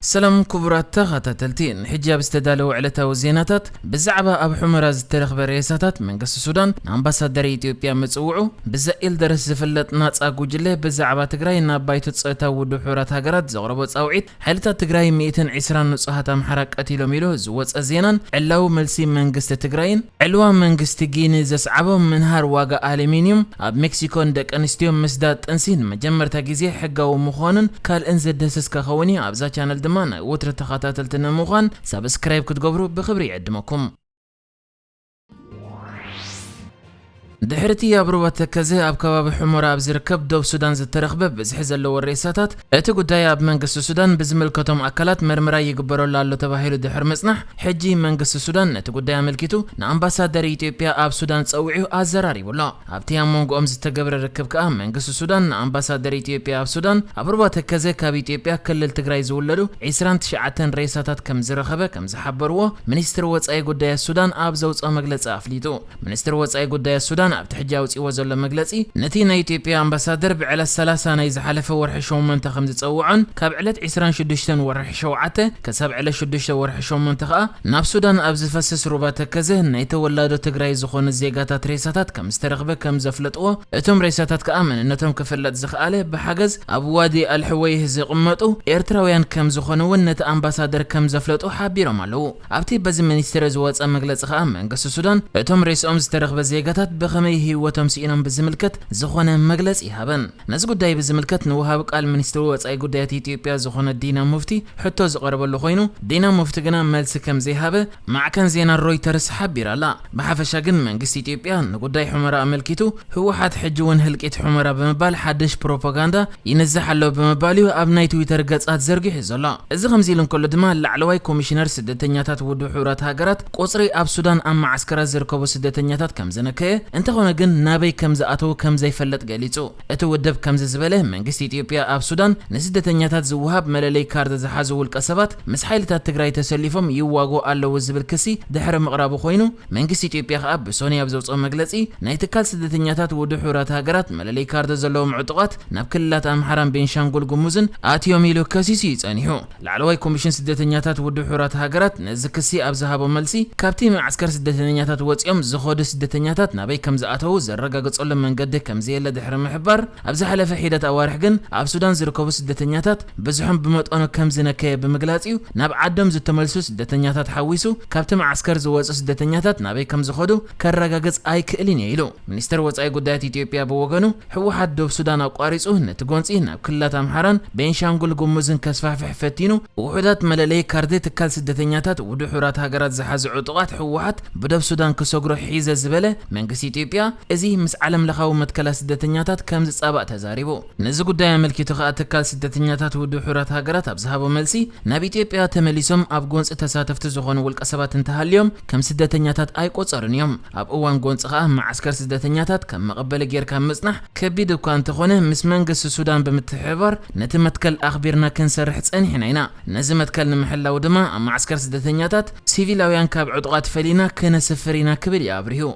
ሰላም ክቡራት ተኸታተልቲ፣ ንሕጂ ኣብ ዝተዳለወ ዕለታዊ ዜናታት፣ ብዛዕባ ኣብ ሑመራ ዝተረኽበ ሬሳታት መንግስቲ ሱዳን ንኣምባሳደር ኢትዮጵያ ምጽውዑ፣ ብዘ ኤልደርስ ዝፍለጥ ናጻ ጉጅለ ብዛዕባ ትግራይ ናብ ባይቶ ጸጥታ ውድብ ሕቡራት ሃገራት ዘቕረቦ ጻውዒት፣ ሓይልታት ትግራይ ሚእትን ዕስራን ንጹሃት ኣምሓራ ቀቲሎም ኢሉ ዝወጸ ዜናን ዕላዊ መልሲ መንግስቲ ትግራይን፣ ዕልዋ መንግስቲ ጊኒ ዘስዓቦ ምንሃር ዋጋ ኣሉሚንዩም፣ ኣብ ሜክሲኮ ንደቂ ኣንስትዮ ምስዳድ ጥንሲ ንመጀመርታ ግዜ ሕጋዊ ምዃኑን ካልእን ዘደስስ ከኸውን እዩ። ኣብዛ ቻነል ድማ ናይ ወትሩ ተኸታተልቲ ንምዃን ሳብስክራይብ ክትገብሩ ብኽብሪ ይዕድመኩም። ድሕሪ'ቲ ኣብ ሩባ ተከዘ ኣብ ከባቢ ሑመራ ኣብ ዝርከብ ዶብ ሱዳን ዝተረኽበ ብዝሒ ዘለዎ ሬሳታት፣ እቲ ጉዳይ ኣብ መንግስቲ ሱዳን ብዝምልከቶም ኣካላት መርመራ ይግበረሉ ኣሎ ተባሂሉ ድሕሪ ምጽናሕ፣ ሕጂ መንግስቲ ሱዳን ነቲ ጉዳይ ኣመልኪቱ ንኣምባሳደር ኢትዮጵያ ኣብ ሱዳን ጸዊዑ ኣዘራሪቡ ኣሎ። ኣብቲ ኣብ መንጎኦም ዝተገብረ ርክብ ከኣ መንግስቲ ሱዳን ንኣምባሳደር ኢትዮጵያ ኣብ ሱዳን ኣብ ሩባ ተከዘ ካብ ኢትዮጵያ ክልል ትግራይ ዝውለዱ ዕስራን ትሽዓተን ሬሳታት ከም ዝረኸበ ከም ዝሓበርዎ ሚኒስትሪ ወጻኢ ጉዳያት ሱዳን ኣብ ዘውጽኦ መግለጺ ኣፍሊጡ። ሚኒስትሪ ወጻኢ ጉዳያት ሱዳን ኣብቲ ሕጂ ኣውጺእዎ ዘሎ መግለጺ፣ ነቲ ናይ ኢትዮጵያ ኣምባሳደር ብዕለት ሰላሳ ናይ ዝሓለፈ ወርሒ ሸሞንተ ከም ዝጸውዖን ካብ ዕለት ዕስራን ሽዱሽተን ወርሒ ሸውዓተ ክሳብ ዕለት ሽዱሽተ ወርሒ ሸሞንተ ከኣ ናብ ሱዳን ኣብ ዝፈስስ ሩባ ተከዘ ናይ ተወላዶ ትግራይ ዝኾኑ ዜጋታት ሬሳታት ከም ዝተረኽበ ከም ዘፍለጥዎ፣ እቶም ሬሳታት ከኣ መንነቶም ክፍለጥ ዝኸኣለ ብሓገዝ ኣብ ዋዲ ኣልሕወይህ ዝቕመጡ ኤርትራውያን ከም ዝኾኑ እውን ነቲ ኣምባሳደር ከም ዘፍለጡ ሓቢሮም ኣለዉ። ኣብቲ በዚ ሚኒስትሪ ዝወጸ መግለጺ ከኣ መንግስቲ ሱዳን እቶም ሬስኦም ዝተረኽበ ዜጋታት ብኸመይ ህይወቶም ስኢኖም ብዝምልከት ዝኾነ መግለጺ ይሃበን። ነዚ ጉዳይ ብዝምልከት ንወሃቢ ቃል ሚኒስትሪ ወጻኢ ጉዳያት ኢትዮጵያ ዝኾነ ዲና ሙፍቲ ሕቶ ዝቐረበሉ ኮይኑ፣ ዲና ሙፍቲ ግና መልሲ ከም ዘይሃበ ማዕከን ዜና ሮይተርስ ሓቢራ ኣላ። ብሓፈሻ ግን መንግስቲ ኢትዮጵያ ንጉዳይ ሑመራ ኣመልኪቱ ህወሓት ሕጂ እውን ህልቂት ሑመራ ብምባል ሓድሽ ፕሮፓጋንዳ ይንዛሕ ኣሎ ብምባል እዩ ኣብ ናይ ትዊተር ገጻት ዘርጊሑ ዘሎ። እዚ ከምዚ ኢሉ እንከሎ ድማ ላዕለዋይ ኮሚሽነር ስደተኛታት ውድብ ሕቡራት ሃገራት ቁጽሪ ኣብ ሱዳን ኣብ መዓስከራት ዝርከቡ ስደተኛታት ከም ዝነከየ፣ እንተኾነ ግን ናበይ ከም ዝኣተዉ ከም ዘይፈለጥ ገሊጹ። እቲ ውድብ ከምዚ ዝበለ መንግስቲ ኢትዮጵያ ኣብ ሱዳን ንስደተኛታት ዝወሃብ መለለይ ካርድ ዝሓዙ ውልቀ ሰባት ምስ ሓይልታት ትግራይ ተሰሊፎም ይዋግኡ ኣለዉ ዝብል ክሲ ድሕሪ ምቕራቡ ኮይኑ፣ መንግስቲ ኢትዮጵያ ከኣ ብሶኒ ኣብ ዘውጽኦ መግለጺ፣ ናይ ትካል ስደተኛታት ውድብ ሕቡራት ሃገራት መለለይ ካርድ ዘለዎም ዕጡቓት ናብ ክልላት ኣምሓራን ቤንሻንጉል ጉሙዝን ኣትዮም ኢሉ ከሲሱ እዩ ጸኒሑ። ላዕለዋይ ኮሚሽን ስደተኛታት ውድብ ሕቡራት ሃገራት ነዚ ክሲ ኣብ ዝሃቦ መልሲ፣ ካብቲ መዓስከር ስደተኛታት ወጺኦም ዝኸዱ ስደተኛታት ናበይ ከም ዝኣተዉ ዘረጋግጸሉ መንገዲ ከም ዘየለ ድሕሪ ምሕባር፣ ኣብ ዝሓለፈ ሒደት ኣዋርሕ ግን ኣብ ሱዳን ዝርከቡ ስደተኛታት ብዝሖም ብመጠኑ ከም ዝነከየ ብምግላጽ እዩ ናብ ዓዶም ዝተመልሱ ስደተኛታት ሓዊሱ ካብቲ መዓስከር ዝወጹ ስደተኛታት ናበይ ከም ዝኸዱ ከረጋግጽ ኣይክእልን እየ ኢሉ። ሚኒስተር ወጻኢ ጉዳያት ኢትዮጵያ ብወገኑ፣ ህወሓት ዶብ ሱዳን ኣቋሪጹ ነቲ ጎንጺ ናብ ክልላት ኣምሓራን ቤንሻንጉል ጉሙዝን ከስፋሕፍሕ ፈቲኑ፣ ውሑዳት መለለዪ ካርዲ ትካል ስደተኛታት ውድብ ሕቡራት ሃገራት ዝሓዙ ዕጡቓት ህወሓት ብዶብ ሱዳን ክሰግሮ ሒዘ ዝበለ መንግስቲ ኢትዮጵያ፣ እዚ ምስ ዓለም ለኻዊ መትከላት ስደተኛታት ከም ዝጻባእ ተዛሪቡ። ነዚ ጉዳይ ኣመልኪቱ ከኣ ትካል ስደተኛታት ውድብ ሕቡራት ሃገራት ኣብ ዝሃቦ መልሲ፣ ናብ ኢትዮጵያ ተመሊሶም ኣብ ጎንጺ ተሳተፍቲ ዝኾኑ ውልቀ ሰባት እንተሃልዮም ከም ስደተኛታት ኣይቆጸሩን እዮም። ኣብ እዋን ጎንጺ ከኣ መዓስከር ስደተኛታት ከም መቐበሊ ጌርካ ምጽናሕ ከቢድ እኳ እንተኾነ፣ ምስ መንግስቲ ሱዳን ብምትሕብባር ነቲ መትከል ኣኽቢርና ክንሰርሕ ጸኒሕና ኢና። ነዚ መትከል ንምሕላው ድማ ኣብ መዓስከር ስደተኛታት ሲቪላውያን ካብ ዕጡቓት ፈሊና ከነስፍር ኢና ክብል እዩ ኣብሪሁ።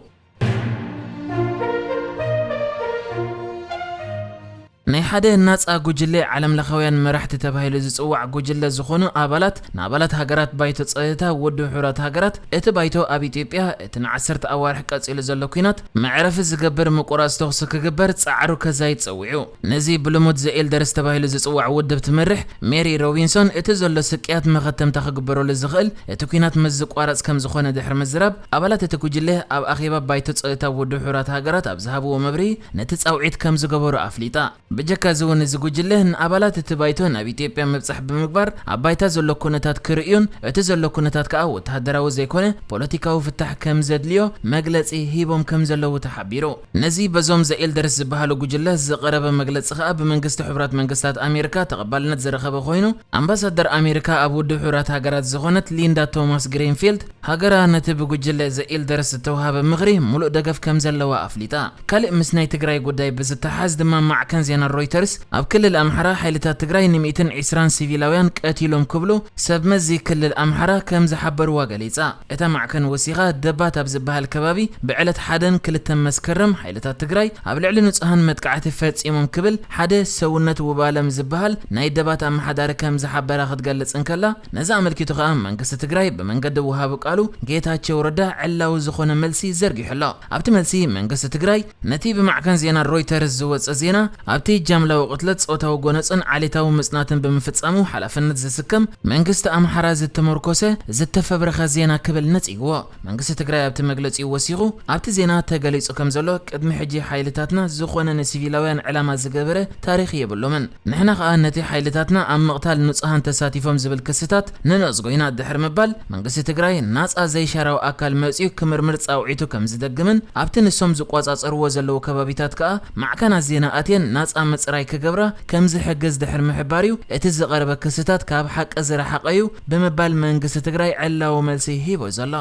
ናይ ሓደ ናጻ ጉጅለ ዓለምለኻውያን መራሕቲ ተባሂሉ ዝጽዋዕ ጉጅለ ዝኾኑ ኣባላት ንኣባላት ሃገራት ባይቶ ጸጥታ ውድብ ሕቡራት ሃገራት፣ እቲ ባይቶ ኣብ ኢትዮጵያ እቲ ንዓሰርተ ኣዋርሕ ቀጺሉ ዘሎ ኲናት መዕረፊ ዝገብር ምቁራጽ ተኹሲ ክግበር ጻዕሩ ከዛይድ ጸዊዑ። ነዚ ብልሙድ ዘ ኤልደርስ ተባሂሉ ዝጽዋዕ ውድብ ትመርሕ ሜሪ ሮቢንሶን፣ እቲ ዘሎ ስቅያት መኸተምታ ክግበረሉ ዝኽእል እቲ ኲናት ምስ ዝቋረጽ ከም ዝኾነ ድሕሪ ምዝራብ፣ ኣባላት እቲ ጉጅለ ኣብ ኣኼባ ባይቶ ጸጥታ ውድብ ሕቡራት ሃገራት ኣብ ዝሃብዎ መብርሂ ነቲ ጻውዒት ከም ዝገበሩ ኣፍሊጣ። ብጀካ እዚ እውን እዚ ጉጅለ ንኣባላት እቲ ባይቶ ናብ ኢትዮጵያ ምብጻሕ ብምግባር ኣብ ባይታ ዘሎ ኩነታት ክርእዩን እቲ ዘሎ ኩነታት ከኣ ወተሃደራዊ ዘይኮነ ፖለቲካዊ ፍታሕ ከም ዘድልዮ መግለጺ ሂቦም ከም ዘለዉ ተሓቢሩ። ነዚ በዞም ዘ ኤልደርስ ዝበሃሉ ጉጅለ ዝቐረበ መግለጺ ከኣ ብመንግስቲ ሕቡራት መንግስታት ኣሜሪካ ተቐባልነት ዝረኸበ ኮይኑ፣ ኣምባሳደር ኣሜሪካ ኣብ ውድብ ሕቡራት ሃገራት ዝኾነት ሊንዳ ቶማስ ግሪንፊልድ፣ ሃገራ ነቲ ብጉጅለ ዘ ኤልደርስ ዝተውሃበ ምኽሪ ምሉእ ደገፍ ከም ዘለዋ ኣፍሊጣ። ካልእ ምስ ናይ ትግራይ ጉዳይ ብዝተሓዝ ድማ ማዕከን ዜና ሮይተርስ ሮይተርስ፣ ኣብ ክልል ኣምሓራ ሓይልታት ትግራይ ን ሚእትን ዕስራን ሲቪላውያን ቀቲሎም ክብሉ ሰብ መዚ ክልል ኣምሓራ ከም ዝሓበርዋ ገሊጻ። እታ ማዕከን ወሲኻ ደባት ኣብ ዝበሃል ከባቢ ብዕለት ሓደን ክልተን መስከረም ሓይልታት ትግራይ ኣብ ልዕሊ ንጹሃን መጥቃዕቲ ፈጺሞም ክብል ሓደ ሰውነት ውባለም ዝበሃል ናይ ደባት ኣመሓዳሪ ከም ዝሓበራ ክትገልጽ እንከላ፣ ነዚ ኣመልኪቱ ከኣ መንግስቲ ትግራይ ብመንገዲ ወሃቢ ቃሉ ጌታቸው ረዳ ዕላዊ ዝኾነ መልሲ ዘርጊሑ ኣሎ። ኣብቲ መልሲ መንግስቲ ትግራይ ነቲ ብማዕከን ዜና ሮይተርስ ዝወጸ ዜና ኣብቲ ጃምላዊ ቅትለት ጾታዊ ጎነጽን ዓሌታዊ ምጽናትን ብምፍጻሙ ሓላፍነት ዝስከም መንግስቲ ኣምሓራ ዝተመርኮሰ ዝተፈብረኸ ዜና ክብል ነጺግዎ። መንግስቲ ትግራይ ኣብቲ መግለጺኡ ወሲኹ፣ ኣብቲ ዜና ተገሊጹ ከም ዘሎ ቅድሚ ሕጂ ሓይልታትና ዝኾነ ንሲቪላውያን ዕላማ ዝገበረ ታሪኽ የብሎምን። ንሕና ከኣ ነቲ ሓይልታትና ኣብ ምቕታል ንጹሃን ተሳቲፎም ዝብል ክስታት ንነጽጎ ኢና ድሕሪ ምባል፣ መንግስቲ ትግራይ ናጻ ዘይሻራዊ ኣካል መጺኡ ክምርምር ጻውዒቱ ከም ዝደግምን ኣብቲ ንሶም ዝቆጻጸርዎ ዘለዉ ከባቢታት ከኣ ማዕከናት ዜና ኣትየን ናጻ ምጽራይ ክገብራ ከም ዝሕግዝ ድሕሪ ምሕባር እዩ እቲ ዝቐረበ ክስታት ካብ ሓቂ ዝረሓቐ እዩ ብምባል መንግስቲ ትግራይ ዕላዊ መልሲ ሂቡ ዘሎ።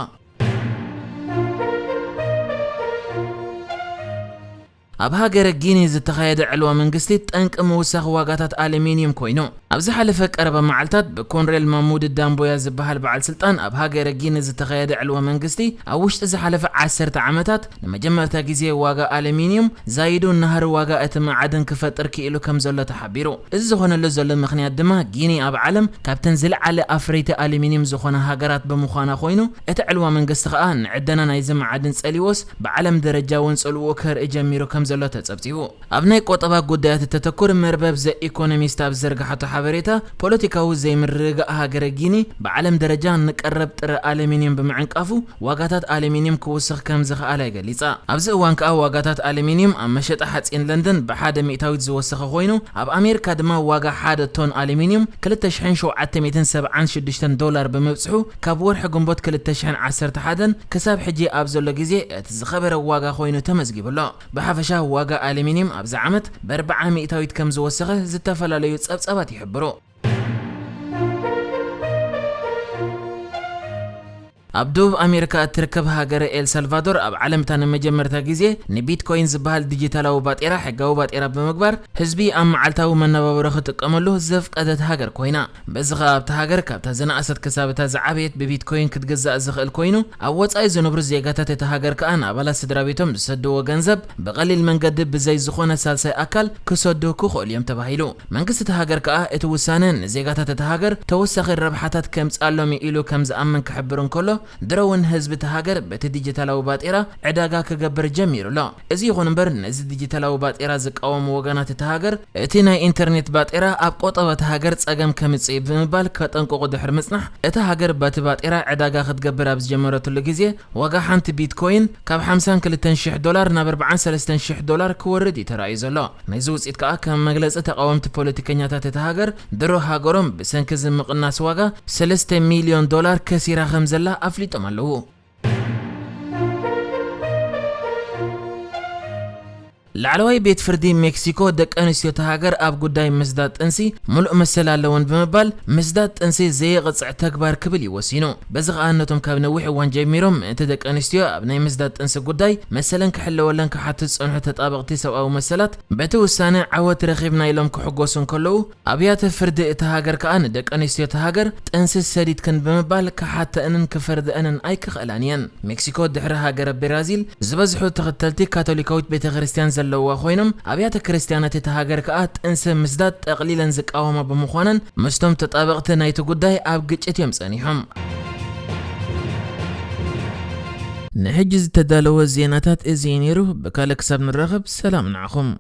ኣብ ሃገረ ጊኒ ዝተኻየደ ዕልዋ መንግስቲ ጠንቂ ምውሳኽ ዋጋታት ኣሉሚንየም ኮይኑ፣ ኣብ ዝሓለፈ ቀረባ መዓልታት ብኮንሬል ማሙድ ዳምቦያ ዝበሃል በዓል ስልጣን ኣብ ሃገረ ጊኒ ዝተኻየደ ዕልዋ መንግስቲ ኣብ ውሽጢ ዝሓለፈ ዓሰርተ ዓመታት ንመጀመርታ ግዜ ዋጋ ኣሉሚንየም ዛይዱ ናህሪ ዋጋ እቲ መዓድን ክፈጥር ክኢሉ ከም ዘሎ ተሓቢሩ። እዚ ዝኾነሉ ዘሎ ምኽንያት ድማ ጊኒ ኣብ ዓለም ካብተን ዝለዓለ ኣፍረይቲ ኣሉሚንየም ዝኾና ሃገራት ብምዃና ኮይኑ፣ እቲ ዕልዋ መንግስቲ ከኣ ንዕደና ናይዚ መዓድን ጸሊዎስ ብዓለም ደረጃ እውን ጽልውኡ ከርኢ ጀሚሩ ከም ዘሎ ተጸብጺቡ። ኣብ ናይ ቆጠባ ጉዳያት እተተኩር መርበብ ዘ ኢኮኖሚስት ኣብ ዝዘርግሓቶ ሓበሬታ፣ ፖለቲካዊ ዘይምርግጋእ ሃገረ ጊኒ ብዓለም ደረጃ ንቀረብ ጥረ ኣሉሚንየም ብምዕንቃፉ ዋጋታት ኣሉሚንየም ክውስኽ ከም ዝኸኣለ ገሊጻ። ኣብዚ እዋን ከኣ ዋጋታት ኣሉሚንየም ኣብ መሸጣ ሓጺን ለንደን ብሓደ ሚእታዊት ዝወሰኸ ኮይኑ፣ ኣብ ኣሜሪካ ድማ ዋጋ ሓደ ቶን ኣሉሚንየም ክልተ ሽሕን ሸውዓተ ሚእትን ሰብዓን ሽዱሽተን ዶላር ብምብጽሑ፣ ካብ ወርሒ ግንቦት ክልተ ሽሕን ዓሰርተ ሓደን ክሳብ ሕጂ ኣብ ዘሎ ግዜ እቲ ዝኸበረ ዋጋ ኮይኑ ተመዝጊቡ ኣሎ። ብሓፈሻ ዋጋ ኣሉሚንየም ኣብዚ ዓመት ብኣርብዓ ሚእታዊት ከም ዝወሰኸ ዝተፈላለዩ ጸብጻባት ይሕብሩ። ኣብ ደቡብ ኣሜሪካ እትርከብ ሃገረ ኤል ሳልቫዶር ኣብ ዓለም እታ ንመጀመርታ ግዜ ንቢትኮይን ዝበሃል ዲጂታላዊ ባጤራ ሕጋዊ ባጤራ ብምግባር ህዝቢ ኣብ መዓልታዊ መነባብሮ ክጥቀመሉ ዘፍቀደት ሃገር ኮይና። በዚ ኸኣ ኣብታ ሃገር ካብታ ዝነኣሰት ክሳብ እታ ዝዓበየት ብቢትኮይን ክትግዛእ ዝኽእል ኮይኑ፣ ኣብ ወጻኢ ዝነብሩ ዜጋታት እታ ሃገር ከኣ ንኣባላት ስድራ ቤቶም ዝሰድዎ ገንዘብ ብቐሊል መንገዲ ብዘይ ዝኾነ ሳልሳይ ኣካል ክሰዱ ክኽእሉ እዮም ተባሂሉ። መንግስቲ እታ ሃገር ከኣ እቲ ውሳነ ንዜጋታት እታ ሃገር ተወሳኺ ረብሓታት ከምጽኣሎም እዩ ኢሉ ከም ዝኣምን ክሕብር እንከሎ፣ ድሮ እውን ህዝቢ እታ ሃገር በቲ ዲጂታላዊ ባጤራ ዕዳጋ ክገብር ጀሚሩ ኣሎ። እዚ ይኹን እምበር፣ ነዚ ዲጂታላዊ ባጤራ ዝቃወሙ ወገናት እታ ሃገር፣ እቲ ናይ ኢንተርኔት ባጤራ ኣብ ቆጠባ እታ ሃገር ጸገም ከምጽእ እዩ ብምባል ከጠንቅቑ ድሕሪ ምጽናሕ፣ እታ ሃገር በቲ ባጤራ ዕዳጋ ክትገብር ኣብ ዝጀመረትሉ ግዜ፣ ዋጋ ሓንቲ ቢትኮይን ካብ ሓምሳን ክልተን ሽሕ ዶላር ናብ ኣርባዓን ሰለስተን ሽሕ ዶላር ክወርድ እዩ ተራእዩ ዘሎ። ናይዚ ውጽኢት ከኣ ከም መግለጺ ተቓወምቲ ፖለቲከኛታት እታ ሃገር፣ ድሮ ሃገሮም ብሰንኪ እዚ ምቕናስ ዋጋ ሰለስተ ሚልዮን ዶላር ከሲራ ከም ዘላ ኣፍሊጦም ኣለዉ። ላዕለዋይ ቤት ፍርዲ ሜክሲኮ፣ ደቂ ኣንስትዮ እታ ሃገር ኣብ ጉዳይ ምስዳድ ጥንሲ ምሉእ መሰል ኣለወን ብምባል፣ ምስዳድ ጥንሲ ዘየቕጽዕ ተግባር ክብል እዩ ወሲኑ። በዚ ከኣ ነቶም ካብ ነዊሕ እዋን ጀሚሮም ምእንቲ ደቂ ኣንስትዮ ኣብ ናይ ምስዳድ ጥንሲ ጉዳይ መሰለን ክሕለወለን ክሓቱ ዝጸንሑ ተጣበቕቲ ሰብኣዊ መሰላት፣ በቲ ውሳነ ዓወት ረኺብና ኢሎም ክሕጎሱ እንከለዉ፣ ኣብያተ ፍርዲ እታ ሃገር ከኣ ንደቂ ኣንስትዮ እታ ሃገር ጥንሲ ሰዲድክን ብምባል ክሓተአንን ክፈርደአንን ኣይክኽእላን እየን። ሜክሲኮ ድሕሪ ሃገረ ብራዚል ዝበዝሑ ተኸተልቲ ካቶሊካዊት ቤተ ክርስቲያን ዘለውዋ ኮይኖም፣ ኣብያተ ክርስቲያናት እታ ሃገር ከኣ ጥንሲ ምስዳድ ጠቕሊለን ዝቃወማ ብምዃነን ምስቶም ተጣበቕቲ ናይቲ ጉዳይ ኣብ ግጭት እዮም ጸኒሖም። ንሕጂ ዝተዳለወ ዜናታት እዚ እዩ ነይሩ። ብካልእ ክሳብ ንራኸብ ሰላም ንዓኹም።